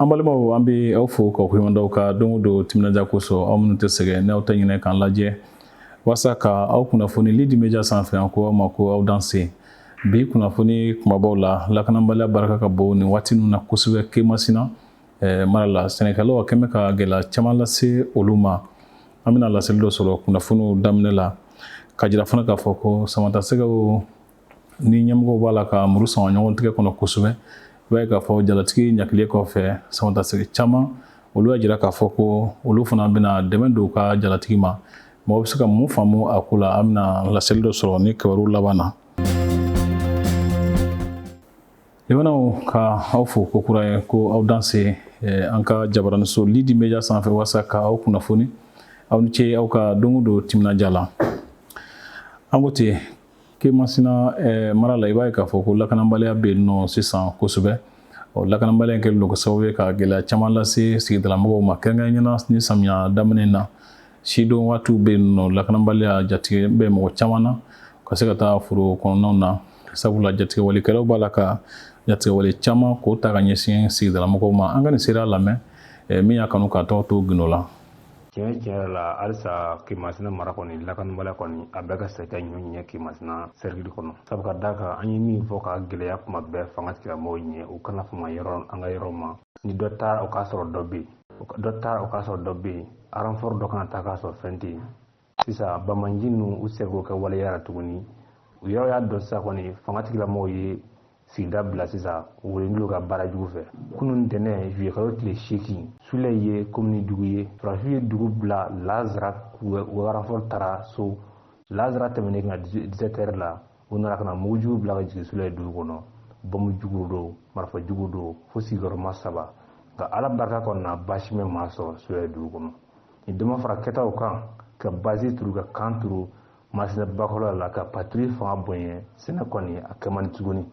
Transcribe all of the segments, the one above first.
An balimaw, an bɛ aw fo ka koɲuman ka don o don timinandiya kosɔn. Aw minnu tɛ sɛgɛn, n'aw tɛ ɲinɛ k'an lajɛ walasa ka aw kunnafoni Lidi Media sanfɛ, an ko aw ma ko aw danse. Bi kunnafoni kumabaw la, lakanabaliya barika ka bon nin waati ninnu na kosɛbɛ Kemasina mara la. Sɛnɛkɛlaw a kɛmɛ ka gɛlɛya caman lase olu ma. An bɛna laseli dɔ sɔrɔ kunnafoniw daminɛ la, ka jira fana k'a fɔ ko Samatasɛgɛw ni ɲɛmɔgɔw b'a la ka muru sama ɲɔgɔn tigɛ kɔnɔ kosɛbɛ. I b'a ye k'a fɔ jalatigi ɲakilen kɔfɛ, Samatasɛgɛ caman olu y'a jira k'a fɔ ko olu fana bɛna dɛmɛ don u ka jalatigi ma. Mɔgɔ bɛ se ka mun faamu a ko la? An bɛna laseli dɔ sɔrɔ ni kibaru laban na. Limanaw, ka aw fo ko kura ye ko aw danse an ka jabaraniso Lidi Media sanfɛ walasa ka aw kunnafoni. Aw ni ce aw ka don o don timinandiya la. An ko ten, Kemasina mara la, i b'a ye k'a fɔ ko lakanabaliya bɛ yen nɔ sisan kosɛbɛ. Ɔ, lakanabaliya kɛlen don sababu ye ka gɛlɛya caman lase sigidalamɔgɔw ma, kɛrɛnkɛrɛnnenya la ni samiya daminɛ na, sidon waatiw bɛ yen nɔ. Lakanabaliya jatigɛ bɛ mɔgɔ caman na ka se ka taa foro kɔnɔnaw na, sabula jatigɛwalekɛlaw b'a la ka jatigɛwale caman k'o ta ka ɲɛsin sigidalamɔgɔw ma. An ka nin seereya lamɛn, min y'a kanu k'a tɔgɔ to gindo la. Tiɲɛ tiɲɛ yɛrɛ la, halisa Kemasina mara kɔni, lakanabaliya kɔni, a bɛɛ ka se ka ɲɔ ɲɛ Kemasina sɛrikili kɔnɔ, sabu ka d'a kan an ye min fɔ ka gɛlɛya kuma bɛɛ fanga tigilamɔgɔw ɲɛ, u kana fama yɔrɔ an ka yɔrɔ ma. Ni dɔ taara, o k'a sɔrɔ dɔ bɛ yen, dɔ taara, o k'a sɔrɔ dɔ bɛ yen, renfort dɔ kana taa k'a sɔrɔ fɛn tɛ yen. Sisan bamanji ninnu, u sera k'o kɛ waleya la tuguni. U yɛrɛ y'a dɔn sisan kɔni, fanga tigilamɔgɔw ye sigida bila sisan, u wele ka baara jugu fɛ. Kunun ntɛnɛn, juillet kalo tile 8, Sulɛ ye komini dugu ye, sɔrɔdasiw ye dugu bila lazara, u renfort taara so lazara tɛmɛnen ka 17 heures la, u nana ka na mugujugu bila ka jigin Sulɛ dugu kɔnɔ. Bɔnbu jugu don, marifa jugu don, fo sigiyɔrɔma 3. Nka Ala barika kɔni na, baasi ma maa sɔrɔ Sulɛ dugu kɔnɔ. Ni dɔ ma fara kɛtaw kan, ka base turu, ka camp turu Masina bakɔlɔ la, ka patrouille fanga bonya, sɛnɛ kɔni a kɛ man di tuguni,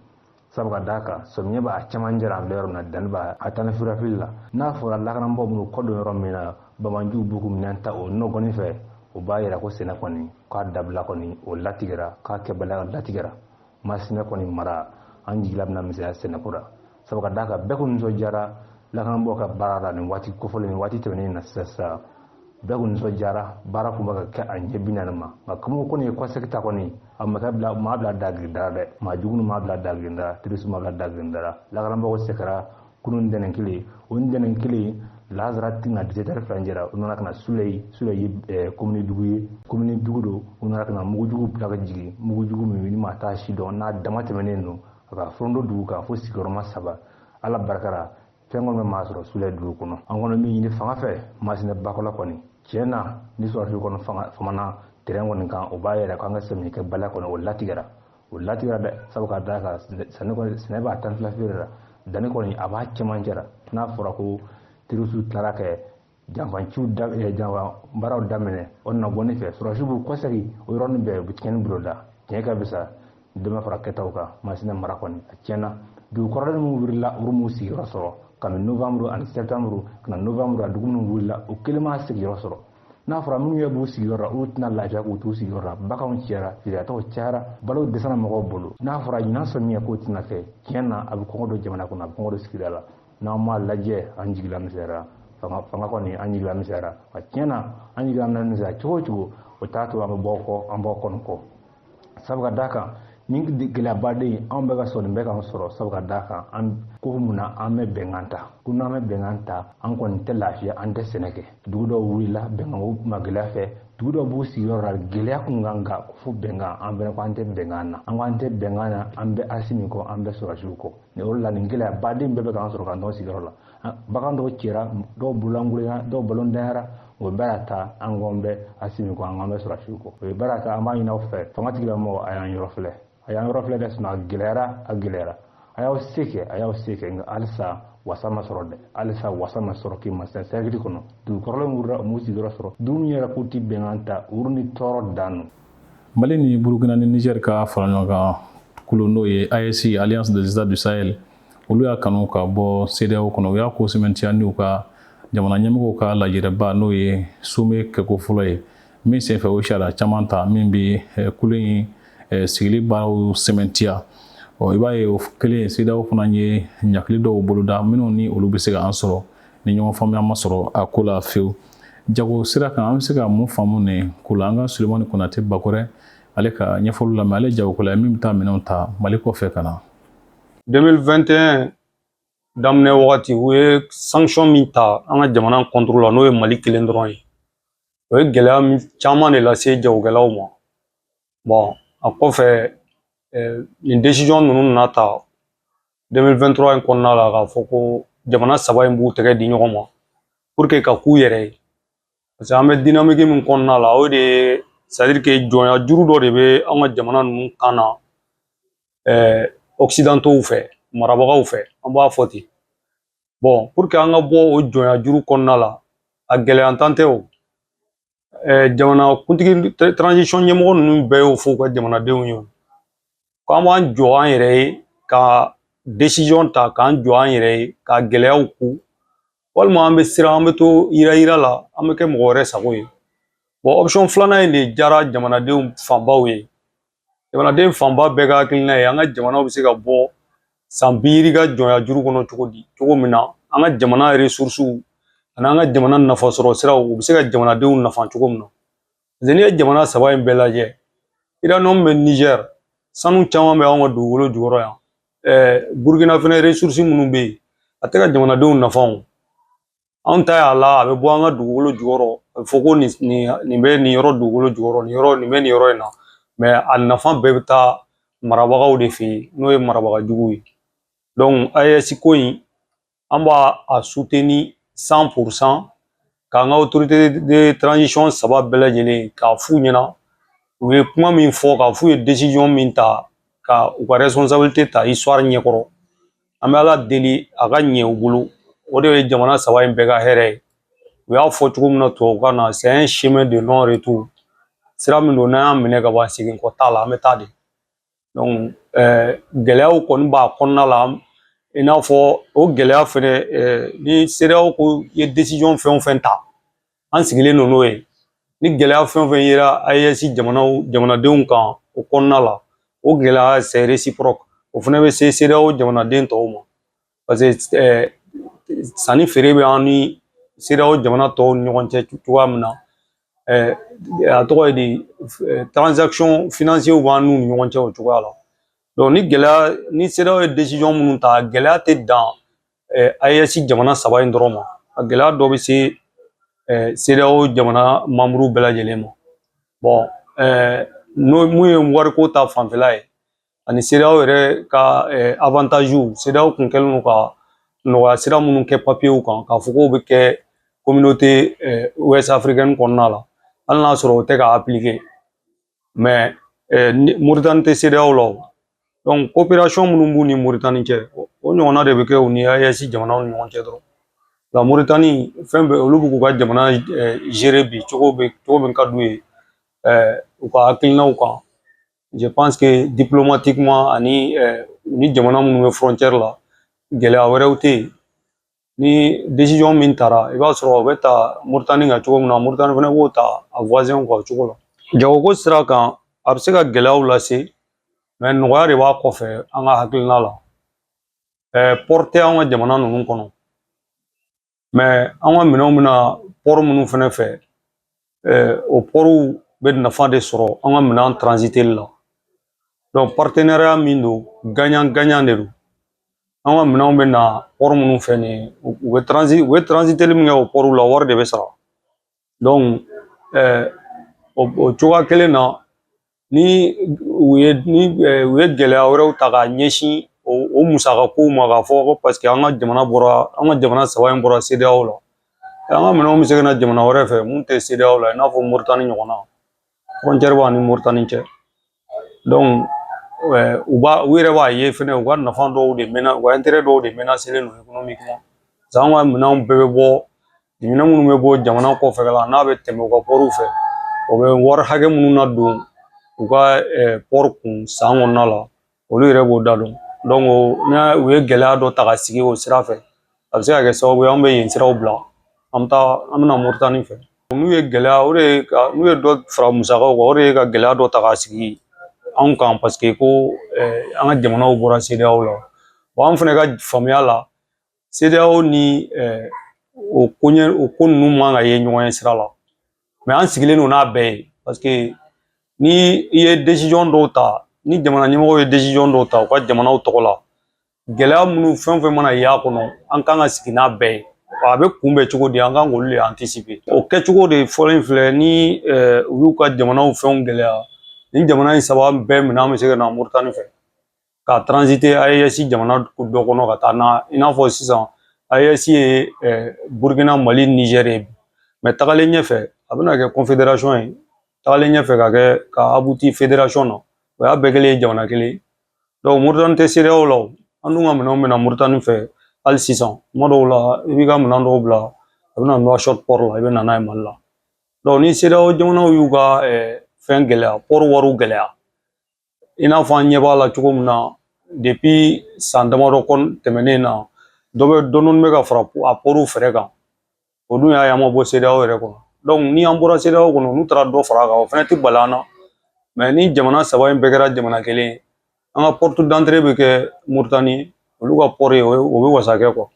sabu ka d'a kan sɔmiɲɛ b'a cɛmancɛ la. An filɛ yɔrɔ min na, danni b'a a taa ni furafili la. N'a fɔra lakanabaaw minnu kɔ don yɔrɔ min na, bamanjiw b'u minɛn ta o nɔgɔnin fɛ, o b'a yira ko sɛnɛ kɔni k'a dabila kɔni, o latigɛra, k'a kɛbaliya latigɛra. Masina kɔni mara, an jigila bɛna misɛnya sɛnɛko la, sabu ka d'a kan bɛɛ kun nisɔndiyara lakanabaaw ka baara la nin waati kofɔlen, nin waati tɛmɛnen na. Sisan sisan, bɛɛ kun nisɔndiyara, baara kun bɛ ka kɛ a ɲɛ 40 ma. Nka komi kɔni ye kɔsegi ta kɔni, a ma kɛ bila maa bila dagirinda dɛ, maa jugu maa bila dagirinda, terroriste maa bila dagirinda la. Lakanabagaw sɛgɛra kunun ntɛnɛn kelen, o ntɛnɛn kelen lazara tina 17 heures furancɛ, u nana ka na Sulɛ. Sulɛ ye komini dugu ye, komini dugu don. U nana ka na mugujugu bila ka jigin, mugujugu min ni maa t'a si dɔn, n'a dama tɛmɛnen don, a ka forondo dugu kan fo sigiyɔrɔma 3. Ala barika, fɛn kɔni bɛ maa sɔrɔ Sulɛ dugu kɔnɔ. An kɔni min ɲini fanga fɛ, Masina bakɔla kɔni, tiɲɛ na, ni sɔrɔdasiw kɔni fanga famana terrain kɔni kan, o b'a yɛrɛ k'an ka sɛmiyɛ kɛ baliya kɔni, o latigɛra, o latigɛra dɛ, sabu ka d'a kan sɛnɛ kɔni, sɛnɛ b'a 12 feere la, danni kɔni a b'a cɛmancɛ la. N'a fɔra ko terroriste tilara kɛ janfanciw da, janfa baaraw daminɛ o nana bɔ ne fɛ, sɔrɔdasiw b'u kɔsegin o yɔrɔnin bɛɛ, u bɛ tiɲɛni bolo da. Tiɲɛ ka bisa dɔ ma fara kɛtaw kan. Masina mara kɔni, a tiɲɛna. Dugu kɔrɔlen minnu wulila, olu m'u sigiyɔrɔ sɔrɔ kabini novembre ani septembre ka na novembre. A dugu minnu wulila, o kelen m'a sigiyɔrɔ sɔrɔ. N'a fɔra minnu yɛrɛ b'u sigiyɔrɔ la, olu tɛna lafiya k'u t'u sigiyɔrɔ la. Baganw cɛra, feeretɔw cayara, balo dɛsɛra mɔgɔw bolo. N'a fɔra ɲinan sɔmiɲɛ k'o tɛna kɛ, tiɲɛ na, a bɛ kɔngɔ don jamana kɔnɔ, a bɛ kɔngɔ don sigida la. N'an m'a lajɛ, an jigila misɛnyara. Fanga kɔni, an jigila misɛnyara. Nka tiɲɛ na, an jigila misɛnya cogo o cogo, o t'a to an bɛ bɔ kɔ, an bɔ kɔni kɔ, sabu ka d'a kan ni gɛlɛyabaden anw bɛ ka sɔrɔ nin bɛɛ k'an sɔrɔ, sabu ka d'a kan an ko mun na an bɛ bɛnkan ta, ko n'an bɛ bɛnkan ta, an kɔni tɛ lafiya, an tɛ sɛnɛ kɛ. Dugu dɔw wulila bɛnkan ko ma gɛlɛya fɛ, dugu dɔw b'u sigiyɔrɔ la gɛlɛya kun kan, nka fo bɛnkan. An fɛnɛ ko an tɛ bɛnkan na, an ko an tɛ bɛnkan na, an bɛ Asimi kɔ, an bɛ sɔrɔdasiw kɔ. Nin yɔrɔ la, nin gɛlɛyabaden bɛɛ bɛ k'an sɔrɔ k'an tɔn sigiyɔrɔ la. Bagan dɔw cɛra, dɔw bololankolonyara, dɔw balontanyara. O baara ta, an ko an bɛ Asimi kɔ, an ko an bɛ sɔrɔdasiw kɔ. O ye baara ta. An b'a ɲini aw fɛ, fanga tigilamɔgɔw, a y'an yɔrɔ filɛ, a y'an yɔrɔ filɛ dɛ. Sinɔn a gɛlɛyara, a gɛlɛyara. A y'aw se kɛ, a y'aw se kɛ, nka halisa wasa ma sɔrɔ dɛ, halisa wasa ma sɔrɔ Kemasina sɛrikili kɔnɔ. Dugu kɔrɔlen wulila, u m'u sigiyɔrɔ sɔrɔ. Dugu min yɛrɛ k'u ti bɛnkan ta, olu ni tɔɔrɔ dan don. Mali ni Burukina ni Niger ka fara ɲɔgɔn kan kulu, n'o ye AES, Alliance des États du Sahel, olu y'a kanu ka bɔ CEDEAO kɔnɔ. U y'a ko sɛmɛntiya n'u ka jamana ɲɛmɔgɔw ka lajɛrɛba, n'o ye sommet kɛko fɔlɔ ye, min senfɛ o sariya caman ta min bɛ kulu in sigili baaraw sɛmɛntiya. Ɔ, i b'a ye o kelen, CEDEAO fana ye ɲakili dɔw boloda minnu ni olu bɛ se ka an sɔrɔ ni ɲɔgɔn faamuya ma sɔrɔ a ko la fewu. Jago sira kan, an bɛ se ka mun faamu nin ko la? An ka Sulemani Konate Bakɔrɛ, ale ka ɲɛfɔli lamɛn. Ale jagokɛla ye min bɛ taa minɛnw ta Mali kɔfɛ ka na. 2021 daminɛ wagati, u ye sanction min ta an ka jamana contre la, n'o ye Mali kelen dɔrɔn ye, o ye gɛlɛya min caman de lase jagokɛlaw ma. Bon, a kɔfɛ, nin décision ninnu nana ta 2023 in kɔnɔna la, k'a fɔ ko jamana saba in b'u tɛgɛ di ɲɔgɔn ma pour que ka k'u yɛrɛ ye, parce que an bɛ dynamique min kɔnɔna la, o de ye, c'est à dire que jɔnya juru dɔ de bɛ an ka jamana ninnu kan na occidentaux fɛ, marabagaw fɛ, an b'a fɔ ten. Bon, pour que an ka bɔ o jɔnya juru kɔnɔna la, a gɛlɛyantan tɛ. O jamana kuntigi, transition ɲɛmɔgɔ ninnu bɛɛ y'o fɔ u ka jamanadenw ye, k'an b'an jɔ an yɛrɛ ye, ka décision ta k'an jɔ an yɛrɛ ye, ka gɛlɛyaw ku, walima an bɛ siran, an bɛ to yira yira la, an bɛ kɛ mɔgɔ wɛrɛ sago ye. Bon, option filanan in de diyara jamanadenw fanbaw ye. Jamanaden fanba bɛɛ ka hakilina ye, an ka jamanaw bɛ se ka bɔ san bi ka jɔnya juru kɔnɔ cogo di, cogo min na an ka jamana ressources ani an ka jamana nafasɔrɔ siraw, u bɛ se ka jamanadenw nafa cogo min na. Parce que n'i ye jamana saba in bɛɛ lajɛ, uranium bɛ Niger, sanu caman bɛ anw ka dugukolo jukɔrɔ yan. Burukina fɛnɛ, ressources minnu bɛ yen, a tɛ ka jamanadenw nafa. O anw ta y'a la, a bɛ bɔ an ka dugukolo jukɔrɔ, a bɛ fɔ ko nin bɛ nin yɔrɔ dugukolo jukɔrɔ, nin yɔrɔ nin bɛ nin yɔrɔ in na, mais a nafa bɛɛ bɛ taa marabagaw de fɛ yen, n'o ye marabaga juguw ye. Donc AES ko in, an b'a a soutenir 100%, k'an ka autorité de transition saba bɛɛ lajɛlen k'a f'u ɲɛna, u ye kuma min fɔ, k'a f'u ye décision min ta, ka u ka responsabilité ta histoire ɲɛkɔrɔ. An bɛ Ala deli a ka ɲɛ u bolo, o de ye jamana saba in bɛɛ ka hɛrɛ ye. U y'a fɔ cogo min na tubabukan na, c'est un chemin de non retour. Sira min don, n'an y'a minɛ ka ban, segin kɔ t'a la, an bɛ taa de. Donc gɛlɛyaw kɔni b'a kɔnɔna la, i n'a fɔ o gɛlɛya fɛnɛ, ni CEDEAO ko ye décision fɛn o fɛn ta, an sigilen don n'o ye. Ni gɛlɛya fɛn o fɛn yera AES jamanaw jamanadenw kan o kɔnɔna la, o gɛlɛya, c'est réciproque, o fɛnɛ bɛ se CEDEAO jamanaden tɔw ma, parce que sanni feere bɛ an ni CEDEAO jamana tɔw ni ɲɔgɔn cɛ cogoya min na, a tɔgɔ ye di, transaction financier b'an n'u ni ɲɔgɔn cɛ o cogoya la. Donc ni gɛlɛya, ni CEDEAO ye décision minnu ta, gɛlɛya tɛ dan AES jamana saba in dɔrɔn ma, a gɛlɛya dɔ bɛ se CEDEAO jamana membre bɛɛ lajɛlen ma. Bon, n'o mun ye wariko ta fanfɛla ye, ani CEDEAO yɛrɛ ka avantage, CEDEAO kun kɛlen don ka nɔgɔya sira minnu kɛ papiyew kan, k'a fɔ k'o bɛ kɛ communauté ouest africaine kɔnɔna la, hali n'a sɔrɔ o tɛ ka appliquer, mais Moritani tɛ CEDEAO la. O donc coopération minnu b'u ni Moritani cɛ, o ɲɔgɔnna de bɛ kɛ u ni AES jamanaw ni ɲɔgɔn cɛ dɔrɔn. Nka Moritani, fɛn bɛɛ, olu bɛ k'u ka jamana gérer bi cogo bɛ cogo min ka d'u ye, u ka hakilinaw kan. Je pense que diplomatiquement, ani ni jamana minnu bɛ frontière la, gɛlɛya wɛrɛw tɛ yen. Ni décision min tara, i b'a sɔrɔ o bɛ ta Moritani kan cogo min na, Moritani fana b'o ta a voisin kan o cogo la. Jagoko sira kan, a bɛ se ka gɛlɛyaw lase, mais nɔgɔya de b'a kɔfɛ an ka hakilina la. Port tɛ an ka jamana ninnu kɔnɔ, mais an ka minɛnw bɛna port minnu fɛnɛ fɛ, o portw bɛ nafa de sɔrɔ an ka minɛn transiteli la. Donc partenariat min don, gagnant gagnant de don. An ka minɛnw bɛ na port minnu fɛ nin ye, u bɛ transiteli min kɛ o portw la, wari de bɛ sara. Donc o cogoya kelen na, ni u ye gɛlɛya wɛrɛw ta k'a ɲɛsin o musaka kow ma, k'a fɔ ko parce que an ka jamana bɔra, an ka jamana saba in bɔra CEDEAO la, an ka minɛnw bɛ se ka na jamana wɛrɛ fɛ mun tɛ CEDEAO la, i n'a fɔ Moritani ɲɔgɔnna, frontière b'an ni Moritani cɛ. Donc u yɛrɛ b'a ye fɛnɛ, u ka nafa dɔw de mɛna, u ka intérêt dɔw de menacelen don économiquement, parce que an ka minɛnw bɛɛ bɛ bɔ, minɛn minnu bɛ bɔ jamana kɔfɛ la, n'a bɛ tɛmɛ u ka portw fɛ, o bɛ wari hakɛ minnu na don u ka port kun san kɔnɔna la, olu yɛrɛ b'o da dɔn. Donc n'a u ye gɛlɛya dɔ ta ka sigi o sira fɛ, a bɛ se ka kɛ sababu ye an bɛ yen siraw bila, an bɛ taa, an bɛ na Moritani fɛ. N'u ye gɛlɛya, o de ye ka n'u ye dɔ fara musakaw kan, o de ye ka gɛlɛya dɔ ta k'a sigi. anw kan, parce que ko an ka jamanaw bɔra CEDEAO la. Bon, an fana ka faamuya la, CEDEAO ni o ko ɲɛ, o ko ninnu man ka ye ɲɔgɔn ye sira la. Mais an sigilen don n'a bɛɛ ye, parce que ni i ye décision dɔw ta, ni jamana ɲɛmɔgɔw ye décision dɔw ta u ka jamanaw tɔgɔ la, gɛlɛya minnu fɛn fɛn mana y'a kɔnɔ, an kan ka sigi n'a bɛɛ ye. A bɛ kunbɛn cogo di? An kan k'olu de anticiper. O kɛcogo de fɔlen filɛ ni u y'u ka jamanaw fɛnw gɛlɛya. Nin jamana in saba bɛɛ minɛn bɛ se ka na Moritani fɛ ka transiter AES jamana dɔ kɔnɔ ka taa n'a, i n'a fɔ sisan AES ye Burkina, Mali, Niger ye. Mais tagalen ɲɛfɛ, a bɛna kɛ confédération ye, tagalen ɲɛfɛ ka kɛ ka aboutir fédération na. O y'a bɛɛ kɛlen ye jamana kelen ye. Donc Moritani tɛ CEDEAO la o, an dun ka minɛnw bɛ na Moritani fɛ hali sisan. Kuma dɔw la, i b'i ka minɛn dɔw bila, a bɛ na Nouakchott port la, i bɛ na n'a ye Mali la. Donc ni CEDEAO jamanaw y'u ka fɛn gɛlɛya, port wariw gɛlɛya, i n'a fɔ an ɲɛ b'a la cogo min na depuis san damadɔ kɔni tɛmɛnen na, dɔ bɛ dɔɔnin bɛ ka fara a port fɛrɛ kan. O dun y'a ye an ma bɔ CEDEAO yɛrɛ kɔnɔ. Donc ni an bɔra CEDEAO kɔnɔ, n'u taara dɔ fara a kan, o fana tɛ bali an na. Mais ni jamana saba in bɛɛ kɛra jamana kelen ye, an ka porte d'entrée bɛ kɛ Moritani, olu ka port ye, o bɛ wasa kɛ quoi.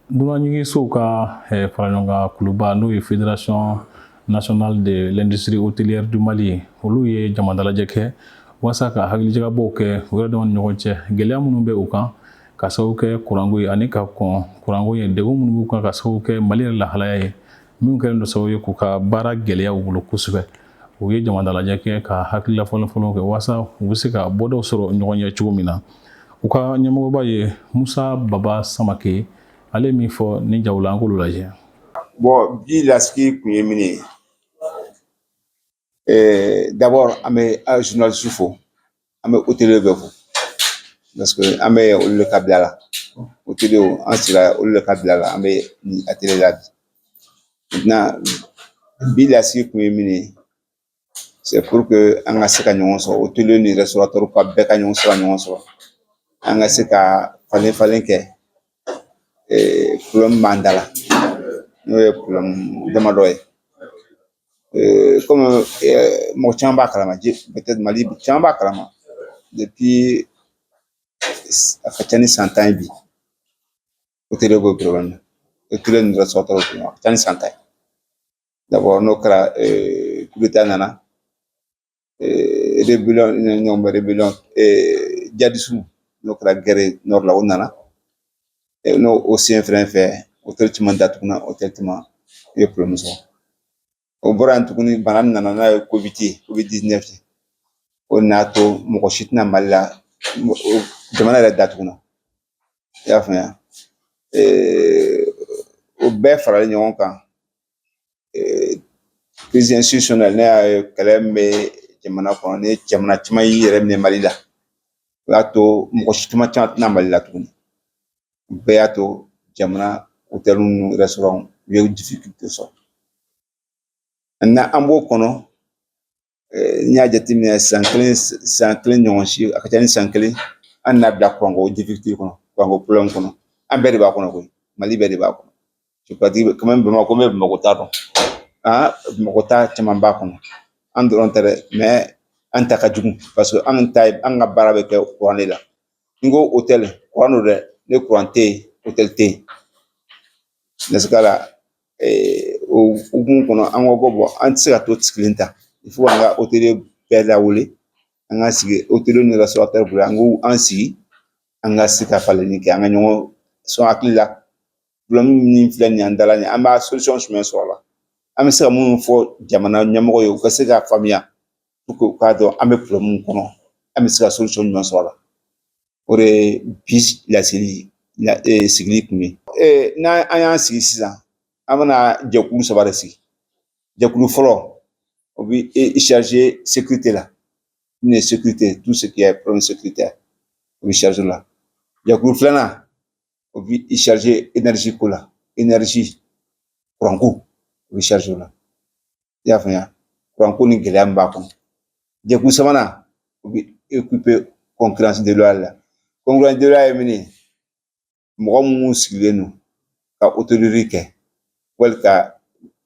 Dunanjiginsow ka fara ɲɔgɔn kan kuluba, n'o ye Fédération nationale de l'industrie hôtelière du Mali ye, olu ye jama dalajɛ kɛ walasa ka hakilijagabɔw kɛ u yɛrɛ dama ni ɲɔgɔn cɛ, gɛlɛya minnu bɛ u kan ka sababu kɛ kuranko ye, ani ka kɔn kuranko ye, degun minnu b'u kan ka sababu kɛ Mali yɛrɛ lahalaya ye, minnu kɛlen don sababu ye k'u ka baara gɛlɛya u bolo kosɛbɛ. U ye jama dalajɛ kɛ ka hakilila fɔlɔ fɔlɔ kɛ walasa u bɛ se ka bɔdaw sɔrɔ ɲɔgɔn ye cogo min na. U ka ɲɛmɔgɔba ye Musa Baba Samake. Ale min fɔ ni jaw la, an k'olu lajɛ. Bon, bi lasigi kun ye min ye, d'abord an bɛ journaliste fo, an bɛ hôtelier bɛɛ fo, parce que an bɛ olu de ka bila la. Hôtelier, an sira olu de ka bila la, an bɛ nin atelier la bi. Maintenant, bi lasigi kun ye min ye, c'est pour que an ka se ka ɲɔgɔn sɔrɔ, hôtelier ni restaurateur ka bɛɛ ka ɲɔgɔn sɔrɔ, an ka se ka falen falen kɛ problème b'an da la, n'o ye problème damadɔ ye. Comme mɔgɔ caman b'a kalama, peut-être Mali caman b'a kalama, depuis a ka ca ni san 10 ye bi, hôtelier b'o problème na, hôtelier ni restaurateur, a ka ca ni san 10 ye. D'abord, n'o kɛra, coup d'état nana, rébellion, ɲɔgɔn bɛ rébellion djihadiste, n'o kɛra guerre nord la, o nana n'o o sen fɛnɛ fɛ, hôtel caman datuguna, hôtel caman ye problème sɔrɔ. O bɔra yen tuguni, bana nana n'a ye Covid ye, Covid 19, o n'a to mɔgɔ si tɛna Mali la, jamana yɛrɛ datuguna, i y'a faamuya. O bɛɛ faralen ɲɔgɔn kan, crise institutionnelle, ne y'a ye kɛlɛ min bɛ jamana kɔnɔ, ni jamana caman y'i yɛrɛ minɛ Mali la, o y'a to mɔgɔ si caman caman tɛna Mali la tuguni. O bɛɛ y'a to jamana hôtel ni restaurant u ye difficulté sɔrɔ. Maintenant, an b'o kɔnɔ, n'i y'a jateminɛ, san 1, san 1 ɲɔgɔn si, a ka ca ni san 1, an nana bila kuranko difficulté kɔnɔ, kuranko problème kɔnɔ. An bɛɛ de b'a kɔnɔ koyi, Mali bɛɛ de b'a kɔnɔ. C'est pas dire quand même Bamakɔ, n bɛ Bamakɔ t'a dɔn, Bamakɔ ta caman b'a kɔnɔ, an dɔrɔn tɛ dɛ, mais an ta ka jugu, parce que an ta ye, an ka baara bɛ kɛ kuran de la. N ko hôtel, kuran don dɛ, ni kuran tɛ yen, hôtel tɛ yen. Dans ce cas là, o hukumu kɔnɔ, an ko bon, an tɛ se ka to sigilen ta, il faut an ka hôtelier bɛɛ lawuli, an ka sigi hôtelier ni restaurateur bolo, an k'u an sigi, an ka se ka falenni kɛ, an ka ɲɔgɔn sɔn hakili la. Problème min filɛ nin ye an da la nin ye, an b'a solution jumɛn sɔrɔ a la, an bɛ se ka minnu fɔ jamana ɲɛmɔgɔ ye, u ka se k'a faamuya pour que u k'a dɔn an bɛ problème min kɔnɔ, an bɛ se ka solution jumɛn sɔrɔ a la. O de ye bi laseli sigili kun ye. N'an an y'an sigi sisan, an bɛna jɛkulu saba de sigi. Jɛkulu fɔlɔ, o bɛ chargé sécurité la, min ye sécurité, tout ce qui est problème sécuritaire, o bɛ chargé la. Jɛkulu filanan, o bɛ chargé énergie ko la, énergie, kuranko, o bɛ chargé o la, i y'a faamuya, kuranko ni gɛlɛya min b'a kɔnɔ. Jɛkulu sabanan, o bɛ occuper concurrence déloyale la. Concurrence déloyale ye min ye, mɔgɔ minnu sigilen don ka hôtellerie kɛ, wali ka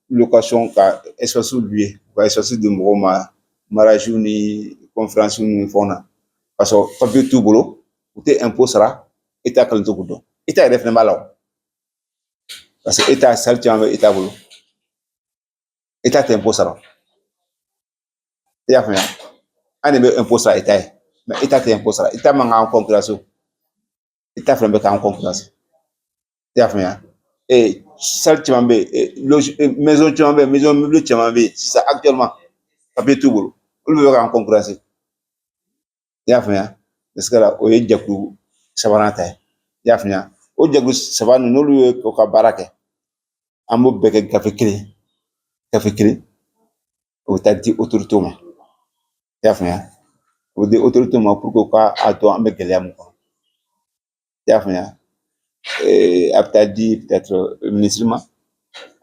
location, ka espace louer, ka espace di mɔgɔw ma, mariage ni conférence ni fɛnw na, parce que papier t'u bolo, u tɛ impôt sara. État kɛlen tɛ k'u dɔn. État yɛrɛ fɛnɛ b'a la o, parce que État, salle caman bɛ État bolo, État tɛ impôt sara. I y'a faamuya? An de bɛ impôt sara État ye, mais État tɛ impôt sara. État man k'an concurrence, État fɛnɛ bɛ k'an concurrence. I y'a faamuya? Salle caman bɛ yen, maison caman bɛ yen, maison meublée caman bɛ yen sisan actuellement, papier t'u bolo, olu bɛ k'an concurrence. I y'a faamuya? Parce que o ye jɛkulu sabanan ta ye. I y'a faamuya? O jɛkulu saba ninnu, n'olu ye u ka baara kɛ, an b'o bɛɛ kɛ gafe kelen, gafe kelen, o bɛ taa di autorité ma. I y'a faamuya? O bɛ di autorité ma pour que u ka a dɔn an bɛ gɛlɛya min kɔnɔ. I y'a faamuya? A bɛ taa di peut-être ministre ma,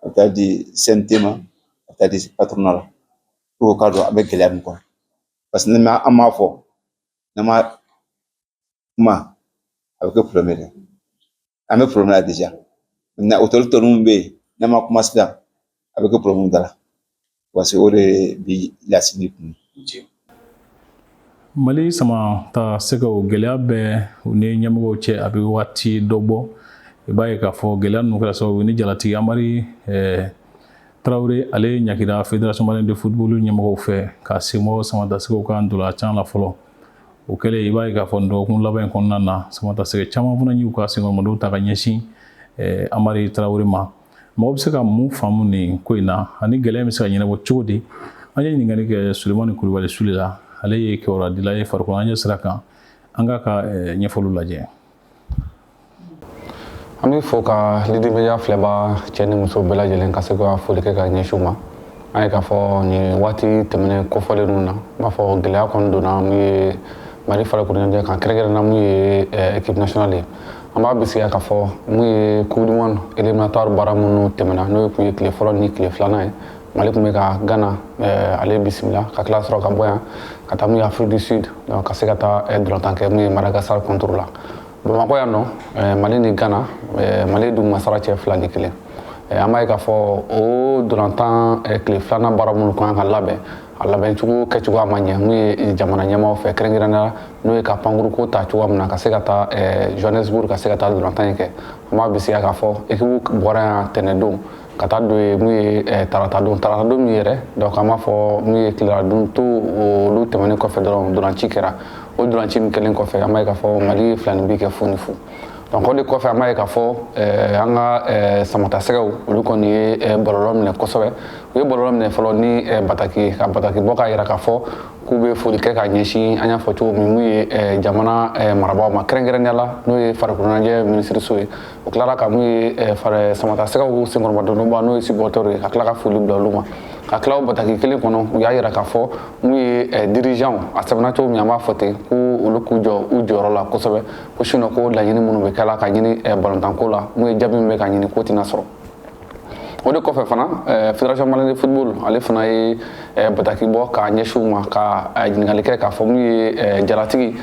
a bɛ taa di CNT ma, a bɛ taa di patronat la, pour que u k'a dɔn an bɛ gɛlɛya min kɔnɔ. Parce que ni ma an m'a fɔ, n'an ma kuma, a bɛ kɛ problème ye dɛ. An bɛ problème la déjà. Maintenant, autorité ninnu bɛ yen, n'an ma kuma sisan, a bɛ kɛ problème da la. Parce que o de bi lasigi kun ye. Mali sama ta sɛgɛw, gɛlɛya bɛ u ni ɲɛmɔgɔw cɛ, a bɛ waati dɔ bɔ. I b'a ye k'a fɔ gɛlɛya ninnu kɛra sababu ni jalatigi Amari Tarawele, ale ɲagira Fédération malienne de football ɲɛmɔgɔw fɛ ka senbɔ samatasɛgɛw ka ntolancan la fɔlɔ. O kɛlen, i b'a ye k'a fɔ dɔgɔkun laban in kɔnɔna na, samatasɛgɛ caman fana y'u ka senkɔrɔmadon ta ka ɲɛsin Amari Tarawele ma. Mɔgɔ bɛ se ka mun faamu nin ko in na, ani gɛlɛya bɛ se ka ɲɛnabɔ cogo di? An ye ɲininkali kɛ Sulemani Kulubali Sule la, ale ye kibaruya ye farikolo ɲɛnajɛ sira kan. An k'a ka ɲɛfɔliw lajɛ. An bɛ fɔ ka Lead Media filɛba cɛ ni muso bɛɛ lajɛlen ka se ka foli kɛ ka ɲɛsin u ma. An ye k'a fɔ nin waati tɛmɛnen kofɔlen ninnu na, n b'a fɔ gɛlɛya kɔni donna mun ye Mali farikolo ɲɛnajɛ kan, kɛrɛnkɛrɛnnenya mun ye équipe nationale ye. An b'a bisigiya k'a fɔ mun ye Coupe du monde éliminatoire baara minnu tɛmɛna, n'o tun ye tile fɔlɔ ni tile filanan ye, Mali tun bɛ ka Ghana ale bisimila, ka tila sɔrɔ ka bɔ yan ka taa mun ye Afrique du Sud, donc ka se ka taa dolantan kɛ mun ye Madagascar contre la. Bamakɔ yan nɔ, Mali ni Ghana, Mali ye dugumasara cɛ 2-1. An b'a ye k'a fɔ o dolantan tile filanan baara minnu kan ka labɛn, a labɛncogo kɛcogoya ma ɲɛ mun ye jamana ɲɛmaaw fɛ, kɛrɛnkɛrɛnnenya n'o ye ka pankuruko ta cogoya min na ka se ka taa Johannesburg, ka se ka taa dolantan in kɛ. An b'a bisigiya k'a fɔ équipe bɔra yan tɛnɛndon ka taa don ye mun ye taratadon, taratadon min yɛrɛ, donc an b'a fɔ mun ye tilela dun to, olu tɛmɛnen kɔfɛ dɔrɔn, dolanci kɛra. O dolanci min kɛlen kɔfɛ, an b'a ye k'a fɔ Mali ye filani bi kɛ 0-0. Donc o de kɔfɛ, an b'a ye k'a fɔ an ka samatasɛgɛw, olu kɔni ye bɔlɔlɔ minɛ kosɛbɛ. U ye bɔlɔlɔ minɛ fɔlɔ ni bataki ye, ka bataki bɔ k'a yira k'a fɔ k'u bɛ foli kɛ ka ɲɛsin, an y'a fɔ cogo min, mun ye jamana marabaaw ma, kɛrɛnkɛrɛnnenya la n'o ye farikolo ɲɛnajɛ minisiriso ye. O tilara ka mun ye samatasɛgɛw senkɔrɔmadonba, n'o ye supporters ye, ka tila ka foli bila olu ma. Ka tila o bataki kelen kɔnɔ, u y'a yira k'a fɔ mun ye dirigeants, a sɛbɛnna cogo min, an b'a fɔ ten, ko olu k'u jɔ u jɔyɔrɔ la kosɛbɛ, ko sinon ko laɲini minnu bɛ kɛla ka ɲini balontanko la, mun ye jaabi min bɛ ka ɲini, k'o tɛna sɔrɔ. O de kɔfɛ fana, Fédération malienne de football, ale fana ye bataki bɔ k'a ɲɛsin u ma, ka ɲininkali kɛ k'a fɔ mun ye jalatigi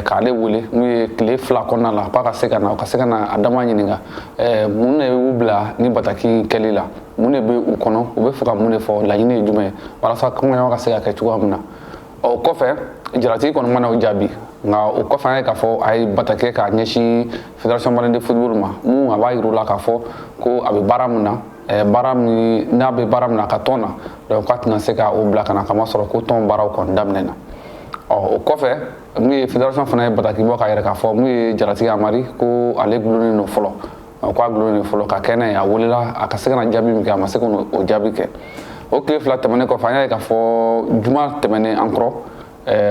k'ale wele mun ye tile 2 kɔnɔna la, k'a ka se ka na, o ka se ka na a dama ɲininka mun de y'u bila ni bataki kɛli la, mun de bɛ u kɔnɔ, u bɛ fɛ ka mun de fɔ, laɲini ye jumɛn ye, walasa kumaɲɔgɔn ka se ka kɛ cogoya min na. O kɔfɛ, jalatigi kɔni mana o jaabi, nka o kɔfɛ, an ye k'a fɔ a ye bataki k'a ɲɛsin Fédération malienne de football ma, mun a b'a yir'u la k'a fɔ ko a bɛ baara min na, baara min n'a bɛ baara min na a ka tɔn na, donc k'a tɛna se ka o bila ka na, kamasɔrɔ ko tɔn baaraw kɔni daminɛna. Ɔ, o kɔfɛ, mun ye fédération fana ye bataki bɔ k'a yɛrɛ k'a fɔ mun ye jalatigi Amari, ko ale gulonnen don fɔlɔ, k'a gulonnen don fɔlɔ ka kɛ n'a ye. A welela a ka se ka na jaabi min kɛ, a ma se k'o jaabi kɛ. O tile 2 tɛmɛnen kɔfɛ, an y'a ye k'a fɔ juma tɛmɛnen an kɔrɔ,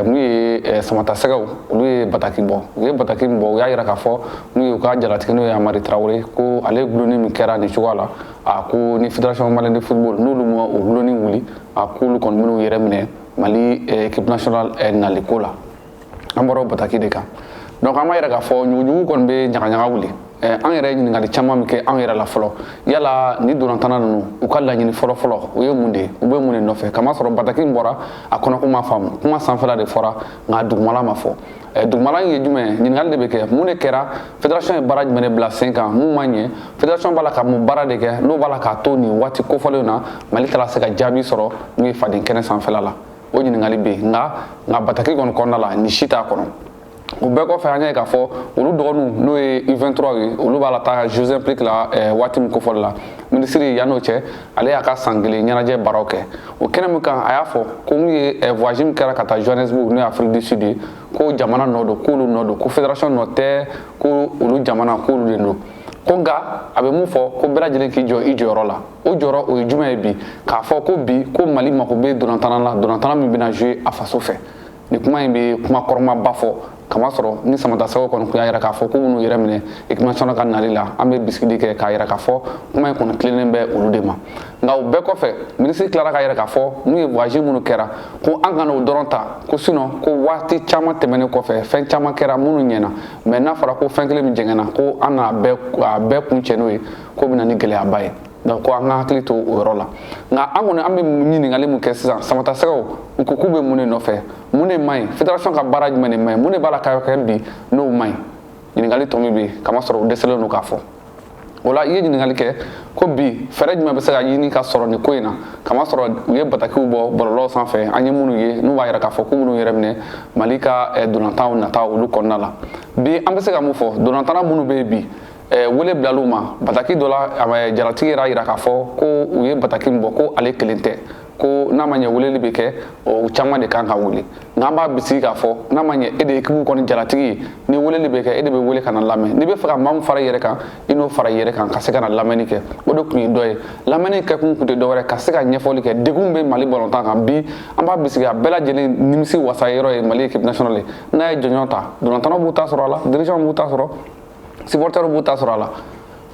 mun ye samatasɛgɛw, olu ye bataki bɔ. U ye bataki min bɔ, u y'a yira k'a fɔ mun ye u ka jalatigi, n'o ye Amari Tarawele, ko ale gulonni min kɛra nin cogoya la, a ko ni Fédération malienne de football, n'olu ma o gulonni wuli, a k'olu kɔni bɛn'u yɛrɛ minɛ Mali équipe nationale naliko la. An bɔra o bataki de kan. Donc an b'a yira k'a fɔ ɲugujugu kɔni bɛ ɲagaɲaga wuli. An yɛrɛ ye ɲininkali caman min kɛ an yɛrɛ la fɔlɔ, yala ni dolantanna ninnu, u ka laɲini fɔlɔ fɔlɔ, o ye mun de ye? U bɛ mun de nɔfɛ? Kamasɔrɔ bataki in bɔra, a kɔnɔko ma faamu, kuma sanfɛla de fɔra, nka dugumala ma fɔ. Dugumala in ye jumɛn ye? Ɲininkali de bɛ kɛ: mun de kɛra? Fédération ye baara jumɛn de bila sen kan? Mun ma ɲɛ? Fédération b'a la ka mun baara de kɛ n'o b'a la k'a to nin waati kofɔlenw na, Mali taara se ka jaabi sɔrɔ mun ye faden kɛnɛ sanfɛla la? O ɲininkali bɛ yen, nka bataki kɔni kɔnɔna la, nin si t'a kɔnɔ. O bɛɛ kɔfɛ, an y'a ye k'a fɔ olu dɔgɔninw, n'o ye U23 ye, olu b'a la taa Jeux olympiques la waati min kofɔli la, minisiri, yann'o cɛ, ale y'a ka san kelen ɲɛnajɛ baaraw kɛ. O kɛnɛ min kan, a y'a fɔ ko mun ye voyage min kɛra ka taa Johannesburg, n'o ye Afrique du Sud ye, ko jamana nɔ don, k'olu nɔ don, ko fédération nɔ tɛ, ko olu jamana, k'olu de don. Ko nka a bɛ mun fɔ? Ko bɛɛ lajɛlen k'i jɔ i jɔyɔrɔ la. O jɔyɔrɔ, o ye jumɛn ye bi? K'a fɔ ko bi, ko Mali mako bɛ dolantanna la, dolantanna min bɛna jouer a faso fɛ. Nin kuma in bɛ kuma kɔrɔmaba fɔ, kamasɔrɔ ni Samata Sɛgɛw kɔni kun y'a yira k'a fɔ k'u b'u yɛrɛ minɛ équipe nationale ka nali la, an bɛ bisigili kɛ k'a yira k'a fɔ kuma in kɔni tilennen bɛ olu de ma. Nka o bɛɛ kɔfɛ, minisiri tilara k'a yira k'a fɔ n'u ye voyage minnu kɛra, ko an kana o dɔrɔn ta, ko sinon ko waati caman tɛmɛnen kɔfɛ, fɛn caman kɛra minnu ɲɛna, mais n'a fɔra ko fɛn kelen min jɛngɛnna, ko an n'a bɛɛ a bɛɛ kun cɛ n'o ye, k'o bɛ na ni gɛlɛyaba ye. Donc ko an ka hakili to o yɔrɔ la. Nka an kɔni, an bɛ ɲininkali mun kɛ sisan? Samata Sɛgɛw, u ko k'u bɛ mun de nɔfɛ? Mun de man ɲi? Fédération ka baara jumɛn de man ɲi? Mun de b'a la ka kɛ bi n'o man ɲi? Ɲininkali tɔ min bɛ yen, kamasɔrɔ u dɛsɛlen don k'a fɔ o la. I ye ɲininkali kɛ ko bi, fɛɛrɛ jumɛn bɛ se ka ɲini ka sɔrɔ nin ko in na? Kamasɔrɔ u ye batakiw bɔ bɔlɔlɔw sanfɛ, an ye minnu ye, n'u b'a yira k'a fɔ k'u minnu yɛrɛ minɛ Mali ka dolantanw nata olu kɔnɔna la. Bi, an bɛ se ka mun fɔ? Dolantanna minnu bɛ yen bi, wele bilal'u ma bataki dɔ la. Jalatigi yɛrɛ yira k'a fɔ ko u ye bataki min bɔ, ko ale kelen tɛ, ko n'a ma ɲɛ weleli bɛ kɛ, o caman de kan ka wele. Nka an b'a bisigi k'a fɔ n'a ma ɲɛ e de ye équipe kɔni jalatigi ye, ni weleli bɛ kɛ, e de bɛ wele ka na lamɛn. N'i bɛ fɛ ka maa min fara i yɛrɛ kan, i n'o fara i yɛrɛ kan ka se ka na lamɛnni kɛ. O de kun ye dɔ ye. Lamɛnni kɛkun kun tɛ dɔwɛrɛ, ka se ka ɲɛfɔli kɛ. Degun bɛ Mali balontan kan bi, an b'a bisigi, a bɛɛ lajɛlen nimisi wasa yɔrɔ ye Mali équipe nationale ye. N'a ye jɔnjɔn ta, dolantannaw b'u ta sɔrɔ a la, dirigeants b'u ta sɔrɔ, supporters b'u ta sɔrɔ a la.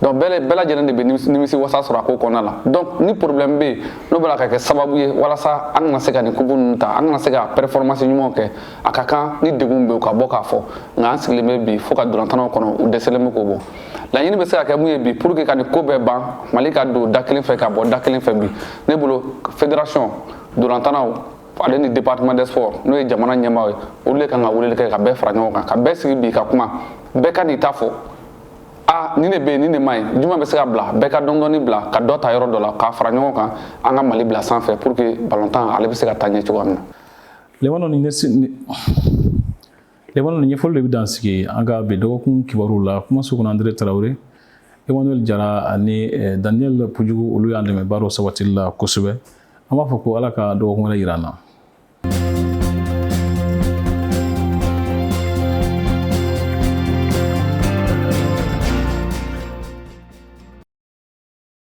Donc bɛɛ lajɛlen de bɛ nimisi wasa sɔrɔ a ko kɔnɔna la. Donc ni problème bɛ yen, n'o bɛna ka kɛ sababu ye walasa an kana se ka nin coupe ninnu ta, an kana se ka performance ɲumanw kɛ, a ka kan ni degun bɛ yen, ka bɔ k'a fɔ. Nka an sigilen bɛ bi fo ka dolantannaw kɔnɔ, u dɛsɛlen bɛ k'o bɔ. Laɲini bɛ se ka kɛ mun ye bi pour que ka nin ko bɛɛ ban, Mali ka don da kelen fɛ ka bɔ da kelen fɛ bi? Ne bolo, fédération, dolantannaw, ale ni département des sports, n'o ye jamana ɲɛmaaw ye, olu de kan ka weleli kɛ ka bɛɛ fara ɲɔgɔn kan, ka bɛɛ sigi bi ka kuma. Bɛɛ ka n'i ta fɔ: a nin de bɛ yen, nin de man ɲi, jumɛn bɛ se ka bila? Bɛɛ ka dɔɔni bila ka dɔ ta yɔrɔ dɔ la k'a fara ɲɔgɔn kan, an ka Mali bila sanfɛ pour que balontan ale bɛ se ka taa ɲɛ cogoya min na. Lemano, ni Lemano, ni ɲɛfɔli de bɛ dan sigi an ka bi dɔgɔkun kibaruw la. Kumaso kɔnɔ, André Tarawele, Emmanuel Jara ani Daniel Pujugu, olu y'an dɛmɛ baaraw sabatili la kosɛbɛ. An b'a fɔ ko Ala ka dɔgɔkun wɛrɛ yira an na.